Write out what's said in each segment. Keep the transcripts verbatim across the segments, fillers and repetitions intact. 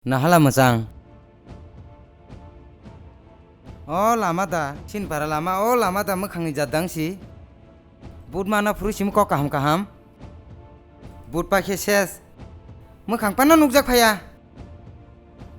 Nahala mwchang. O lama da, Sinpara lama, o lama da mwkhangni jat dang si. But mana phuru simi kok kaham kaham. But pa khe ses. Mwkhang pano nukjak phaiya.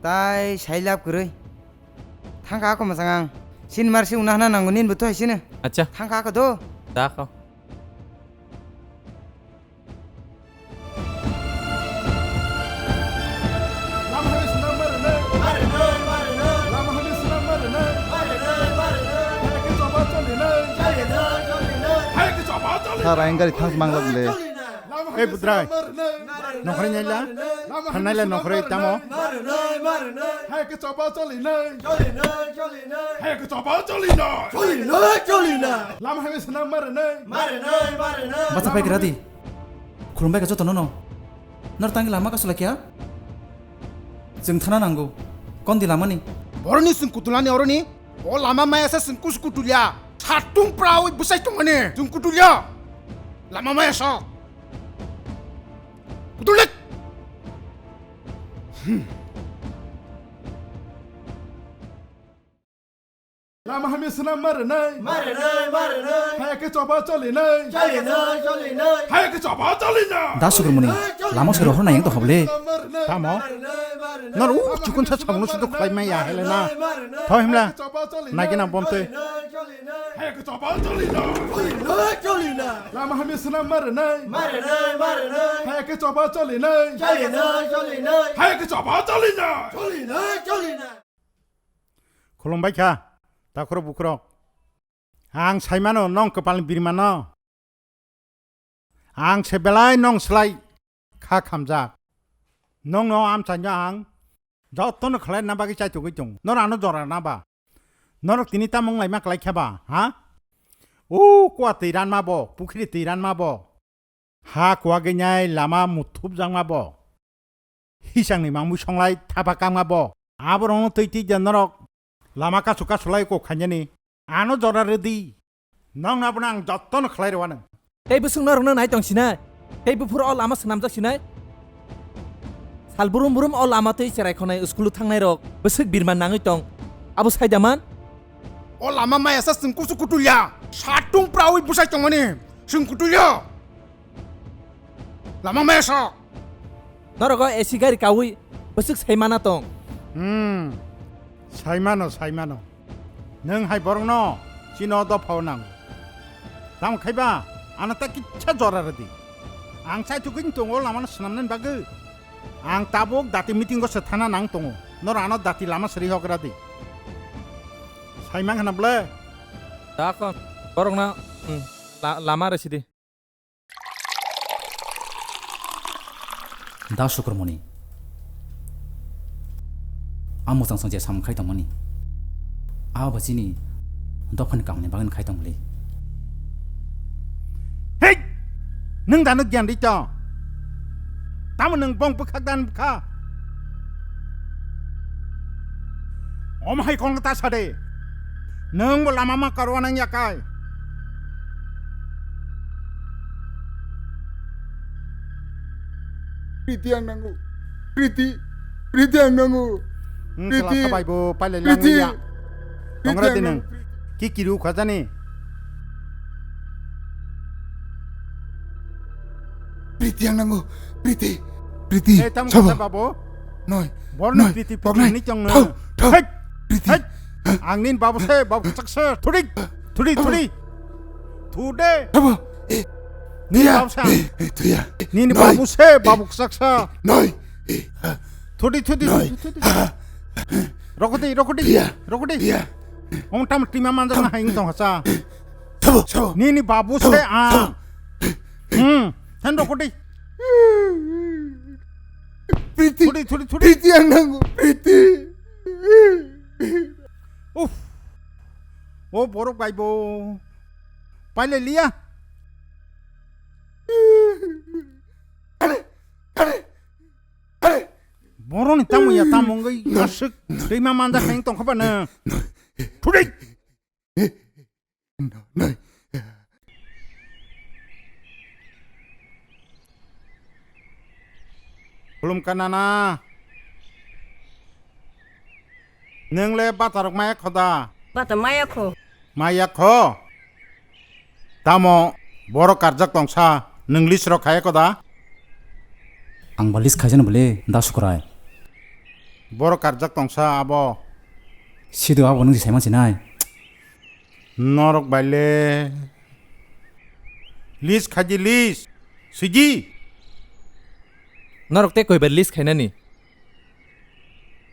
Tai sai lab kwrwi. Thangkha ako mwchang ang. Sinmar si unahna nango nin bo to hai sini. Acha. Thangkha ako do. Da kho. Sar ayang gari thang mangla bole. Ei budrai. Nokhrai naila. Phan naila nokhrai tamo. Hai ke choba choli nai. Hai ke choba choli nai. Lama hai swnam mar nai. Bacha pai gra di. Khulumbai ka joto nono. Nor tangi lama ka sula kya? Jeng thana nango. Kon di lama ni? Boroni sung kutulani oroni. O lama maya sa sung kus kutulya. Satung prawi busai tungani. Sung kutulya. Lama maya sa. Kutulik. Hmm. Lama hami swnam marinai. Marinai, marinai. Hai ke choba cholinai. Cholinai, cholinai. Hai ke choba cholinai. Da Sukrumuni, lama se rohor nai to hable. Tamo? Nor u chukun sa sabunu sudu khlai maya hele na. Tho himla. Nai gena bomte. Hai ke choba cholinai. Cholinai, cholinai. Lama hami swnam marinai. Marinai, marinai. Hai ke choba cholinai. Cholinai, cholinai. Hai ke choba cholinai. Cholinai, cholinai. Khulumbai kha, takhurok bukhurok. Ang saimano nong kwpalni birmano. Ang se belai nong slai kha khamjak. Nongno amchaino ang jotono khlai na bagwi chaitugwi tongo. Nor ano jora na ba? Norok tini tamo wnglaima klai kha ba, ha? O kua twi ranma bo, pukhri twi ranma bo. Ha kuagwi nai lama muthupjakma bo. Hisangni mangmui songlai thapa kangma bo. Aborokno twi twi de norok lama kasu kasu lai kok khainani. Ano jora rwdi. Nokno abono ang jottono khlai rwano. Tei bwswk norokno nai tong sinai. Tei buphuru o lama swnamjak sinai. Sal brum brum o lama twi cherai khonai school-o thangnai rok bwswk birman nangwi tong. Abo sai da man? O lama maya sa chwng kusu kutulya. Satung prawi bwsai tongmani. Chwng kutulya. Lama mesa. Norogo A C gari kawi bwswk saimana tong. Hmm. Saimano, saimano. Nwng hai borokno chino dophao nang. Tamo khaiba, ano ta kitsa jora rwdi. Ang chaithugwini tongo lamano swnamnani bagwi. Ang tabuk dati meeting-o se thana nang tongo. Noro ano dati lama sri hogra di. Saimang khna ble. Da kon, borokno, hmm, la-, lama rwsidi. Da Sukrumoni. A mwchang chang je samung khai tongmani. A ba chini dophani kaham ni bagwi khai tongmani. Hei! Nwng da nwk gyan ri to. Tamo nwng bong bwkhak dan bwkha. Omo hai kong ta sade. Nwng bo lama ma karwa nang yakai. Priti ang nango. Priti. Priti ang nango. Hmm, Priti. Sala sabai bo pailai Priti. Langya. Priti Tongra ang dinang. Nango. Ki kiru khajani. Priti ang nango. Priti. Priti. Eh, tamo Sabo. Kata babo. Noi. Borno Noi. Priti, Priti Poknai. Ni chong na. Thau. Thau. Hei. Priti. Hei. Ang nin babu se, babu chak se. Thudi. Thudi, thudi. Thude. Thabo. Eh. Nin Thuya. Babu sa. Eh, eh, thuya. Nin Noi. Babu se, babu chak sa. Noi. Eh, ha. Thudi, thudi, Noi. Thudi, thudi. Ha. Rokodi, rokodi. Thuya. Rokodi. Thuya. Ong tam tima manjak na haing tong hasa. Thabo. Thabo. Nini babu se a. Thabo. Hmm. Than rokodi. Priti. Thudi, thudi, thudi. Priti ang nango. Priti. Uff. O borok bai bo. Paile liya. Kare. Kare. Kare. Boroni tamo ya tamo ngai asuk. Tei ma manja khain tong khaba na. Thudi. Khulumkha nana. Nwng le bata rok maya kho da? Bata maya kho. Maya kho? Tamo borok karjak tongsa, nwng list rok khaya kho da? Ang ba list khaijano bole, da Sukrai. Borok karjak tongsa abo. Sido abo nwng se saiman sinai. Norok bai le list khaji list. Sigi. Norok tei koibar list khainani?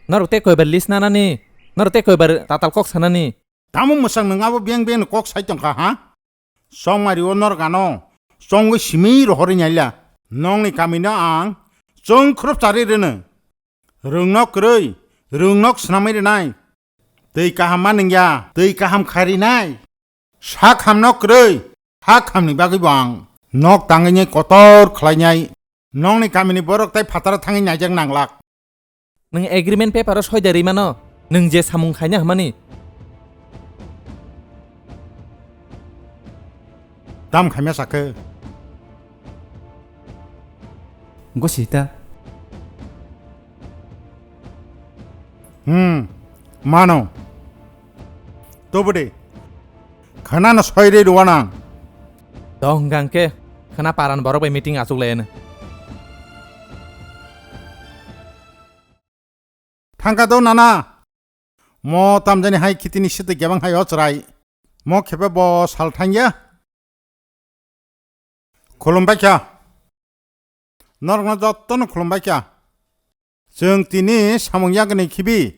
Norok tei koibar list nanani? Norok tei koibar tatal kok sanani? Tamo mwsang nwng abo beng beng kok sai tongkha ha? Chongmari o norok ano chongwi simi rohorwi naila. Nokni kami no ang chwng khrup charwi rwno. Rwng nok kwrwi, rwng nok swnamwi rwnai. Twi kaham ma nungya, twi kaham kharinai. Sak ham nok kwrwi, sak hamni bagwi bo ang nok tangwi kotor khlainai. Nokni kamini borok tei phataro thangwi naijak nanglak. Nwng agreement paper o soi da rwi mano, nwng je samung khaina hwnmani. Tam khaima sakhe. Gosita. Hmm, mano. Tobode. Khana no soi re ruwana. Dong gang ke, khana paran borok bai meeting asuk layana. Thangka do nana. Mo tamjani hai khitini site gebang hai ochrai. Mo khepe bo sal thangya. Khulumbai kha. Norokno jottono khulumbai kha. Chwng tini samung yagni khibi.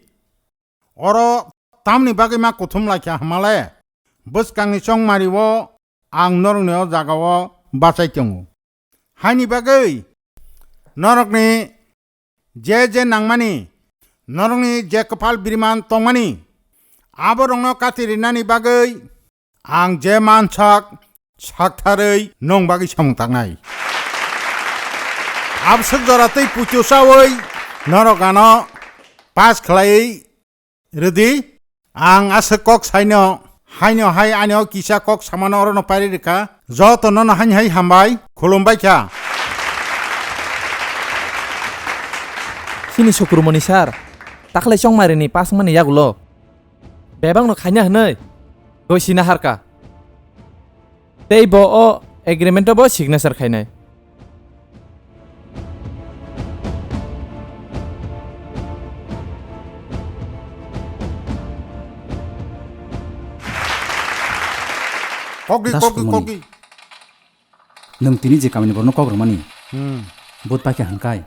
Oro tamni bagwi ma kuthum lai kha hwnmale. Bwskangni chongmari o ang norokni o jaga o bachai tongo. Haini bagwi norokni je je nangmani, norokni je kwpal biriman tongmani, aborokno kati rinani bagwi ang je mansak saktharwi nong bagwi samung tangnai. Abswk jora tei puitu chawi norok ano pass khlaiwi rwdi. Ang aswk kok saino, haino hai ani o kisa kok samano orono pairi rwkha. Joto nono haini hai hambai, khulumbai kha. Chini Sukrumoni sir, takhwlai chongmarini pass wngmani yagulo bebakno khaina hwnwi goi sina harkha. Tei bo o agreement o bo signature khainai. Kokdi, kokdi, kokdi. Nwng tini je kamini borokno kok rwmani, hmm, bot paikha hwnkhai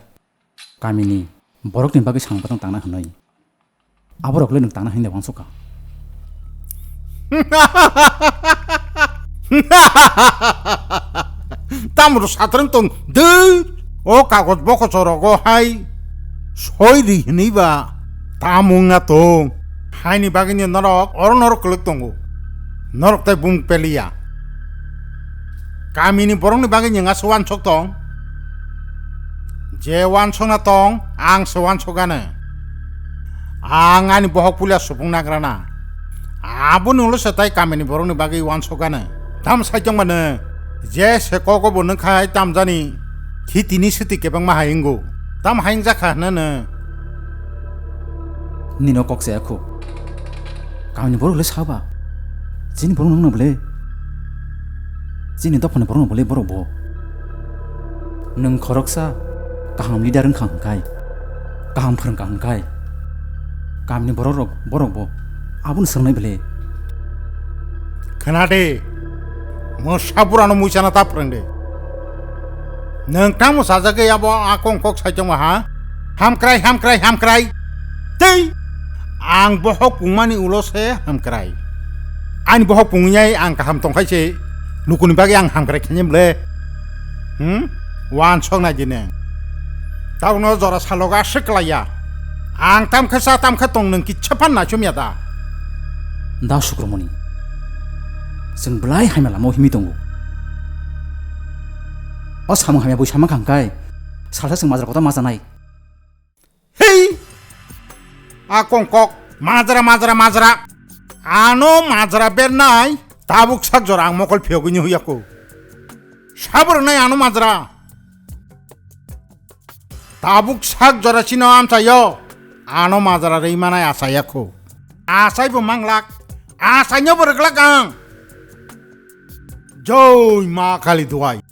kamini borokni bagwi samung batang tangna hwnwi. Aborok le nwng tangna hwnwi le uansukha. Tamro satrwng tong de. O kagoj bokochorogo hai soi ri hwnwi ba tamo wngna tong. Haini bagwino norok oro norok kwlwk tongo. Norok tai bumung peliya. Kamini borokni bagwi nwng aswk uansuk tong? Je uansukna tong, ang se uansukgano. Ang ani bohok puila supung nagrana. Aboni ulo se tai kamini borokni bagwi uansukgano. Tam sai tongmano, je se kogo bo nungkhai tamjani, thi tini swtwi kebengma hai wngo. Tam hai wngjakha hwnano. Nini o kok chaya kho. Kamini borok le saba. Chini borok nungna bole. Chini dophani borok no bole borok bo. Nwng khoroksa kaham leader wngkha hwnkhai. Kaham phwrwngkha hwnkhai. Kamini borok rok, borok bo. Abono swngnai bole. Khna de. Mosa burano muisana ta phwrwng de. Nwng tamo sajagwi abo a kong kok sai tongma ha? Hamkrai, hamkrai, hamkrai. Tei ang bohok pungmani ulo se hamkrai. Ani bohok pungwi ang kaham tongkhai se lukuni bagwi ang hamkrai khainai bole. Hmm? Uansok nai di nwng. Tabukno jora salogo aswk klaiya. Ang tamkhe cha tamkhe tong nwng kitsa phan naichomya da? Da Sukrumoni. Chwng belai hamya lama o himwi tongo. O samung hamya bui sama kha hwnkhe salsa chwng majra kotor ma chanai. Hei! A kongkok majra majra majra. Ano majra bernai tabuk sak jora ang mokol phiyogwi ni huya ko. Sabrwnai ano majra. Tabuk sak jora chino amchaio. Ano majra rwi manai achaya kho. Asai bo manglak. Asai no bo rwglak ang. Joi ma kali duai.